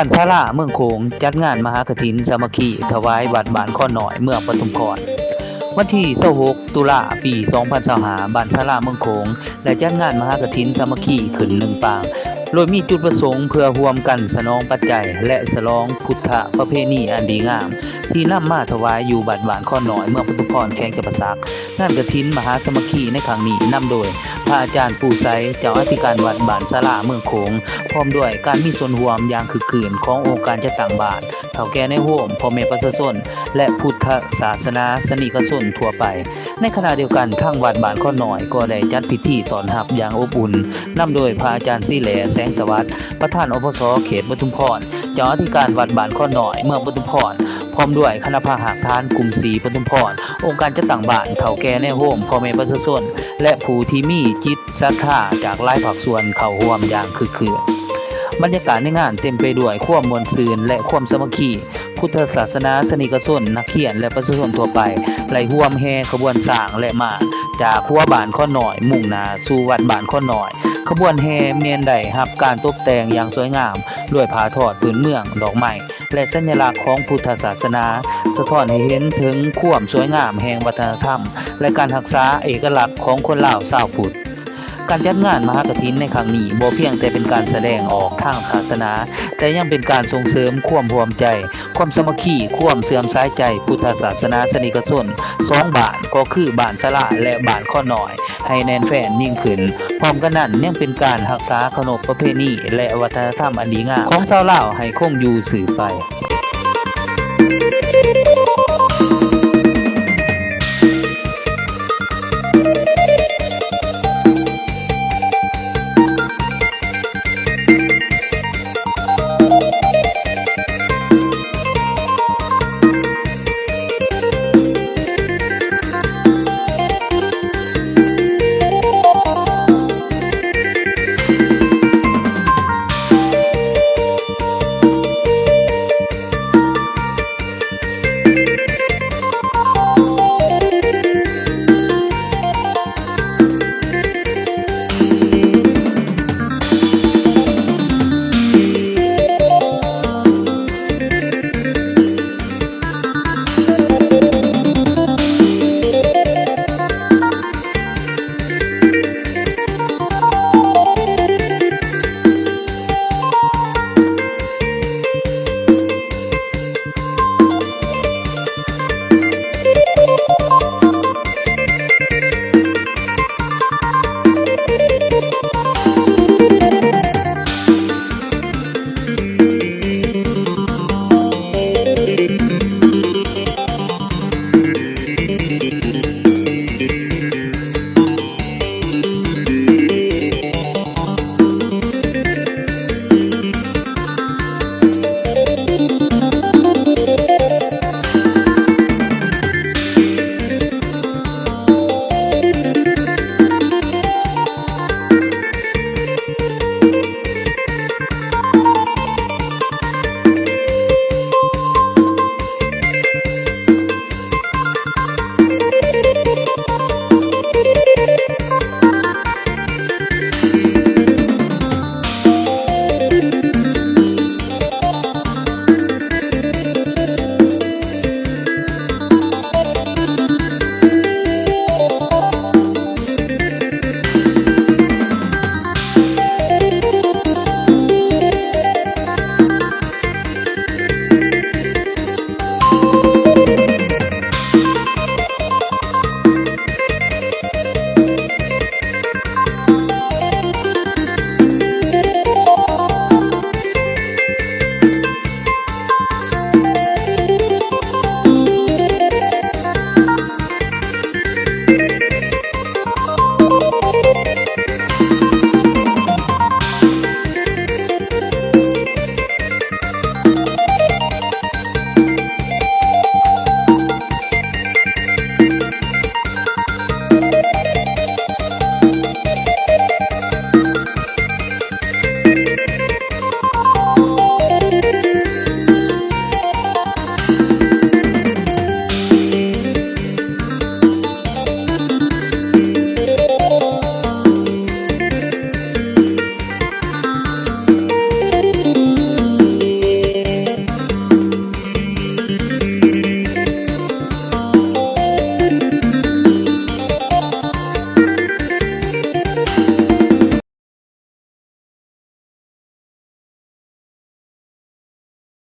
ບ້ານສາລາເມືອງໂຂງ ຈັດງານມະຫາກະຖິນສາມັກຄີ ຖວາຍວັດບ້ານຄອນນ້ອຍ ເມືອງປະທຸມພອນ. ວັນທີຊາວຫົກ ຕຸລາ ປີສອງພັນຊາວຫ້າ ບ້ານສາລາເມືອງໂຂງ ໄດ້ຈັດງານມະຫາກະຖິນສາມັກຄີຂຶ້ນໜຶ່ງປາງ ໂດຍມີຈຸດປະສົງເພື່ອຮ່ວມກັນສະໜອງປັດໄຈ ແລະ ສະຫຼອງພຸດທະປະເພນີອັນດີງາມ ທີ່ນຳມາຖວາຍຢູ່ວັດບ້ານຄອນນ້ອຍ ເມືອງປະທຸມພອນ ແຂວງຈຳປາສັກ. ງານກະຖິນມະຫາສາມັກຄີໃນຄັ້ງນີ້ ນຳໂດຍພະອາຈານປູໄຊ ເຈົ້າອະທິການວັດບ້ານສາລາເມືອງໂຂງ ພ້ອມດ້ວຍການມີສ່ວນຮ່ວມຢ່າງຄຶກຄື້ນຂອງອົງການຈັດຕັ້ງບ້ານ, ເຖົ້າແກ່ນາຍໂຮມ, ພໍ່ແມ່ປະຊາຊົນ ແລະ ພຸດທະສາສະໜາສະນິກະຊົນທົ່ວໄປ. ໃນຂະນະດຽວກັນ, ທາງວັດບ້ານຄອນນ້ອຍກໍໄດ້ຈັດພິທີຕ້ອນຮັບຢ່າງອົບອຸ່ນ ນຳໂດຍພະອາຈານສີແຫຼ ແສງສະຫວັດ ປະທານ ອພສ ເຂດປະທຸມພອນ, ເຈົ້າອະທິການວັດບ້ານຄອນນ້ອຍ ເມືອງປະທຸມພອນ ພ້ອມດ້ວຍຄະນະພາຫາກຖານກຸ່ມສີ່ປະທຸມພອນ, ອົງການຈັດຕັ້ງບ້ານ, ເຖົ້າແກ່ນາຍໂຮມ, ພໍ່ແມ່ປະຊາຊົນ ແລະ ຜູ້ທີ່ມີຈິດສັດທາຈາກຫຼາຍພາກສ່ວນເຂົ້າຮ່ວມຢ່າງຄຶກຄື້ນ. ບັນຍາກາດໃນງານເຕັມໄປດ້ວຍຄວາມມ່ວນຊື່ນ ແລະ ຄວາມສາມັກຄີ. ພຸດທະສາສະໜາສະນິກະຊົນ, ນັກຮຽນ ແລະ ປະຊາຊົນທົ່ວໄປ ໄດ້ຮ່ວມແຫ່ຂະບວນຊ້າງ ແລະ ມ້າ ຈາກຫົວບ້ານຄອນນ້ອຍ ມຸ່ງໜ້າສູ່ວັດບ້ານຄອນນ້ອຍ. ຂະບວນແຫ່ແມ່ນໄດ້ຮັບການຕົກແຕ່ງຢ່າງສວຍງາມ ດ້ວຍຜ້າທອດພື້ນເມືອງ, ດອກໄມ້ ແລະ ສັນຍະລັກຂອງພຸດທະສາສະໜາ ສະທ້ອນໃຫ້ເຫັນເຖິງຄວາມສວຍງາມແຫ່ງວັດທະນະທຳ ແລະ ການຮັກສາເອກະລັກຂອງຄົນລາວຊາວພຸດ. ການຈັດງານມະຫາກະຖິນໃນຄັ້ງນີ້ ບໍ່ພຽງແຕ່ເປັນການສະແດງອອກທາງສາສະໜາ, ແຕ່ຍັງເປັນການສົ່ງເສີມຄວາມຮ່ວມໃຈ, ຄວາມສາມັກຄີ, ຄວາມເຊື່ອມສາຍໃຈພຸດທະສາສະໜາສະນິກະຊົນສອງບ້ານ ກໍຄືບ້ານສາລາ ແລະ ບ້ານຄອນນ້ອຍ ໃຫ້ແໜ້ນແຟ້ນຍິ່ງຂຶ້ນ. ພ້ອມກັນນັ້ນ, ຍັງເປັນການຮັກສາຂະໜົບປະເພນີ ແລະ ວັດທະນະທຳອັນດີງາມຂອງຊາວລາວໃຫ້ຄົງຢູ່ສືບໄປ.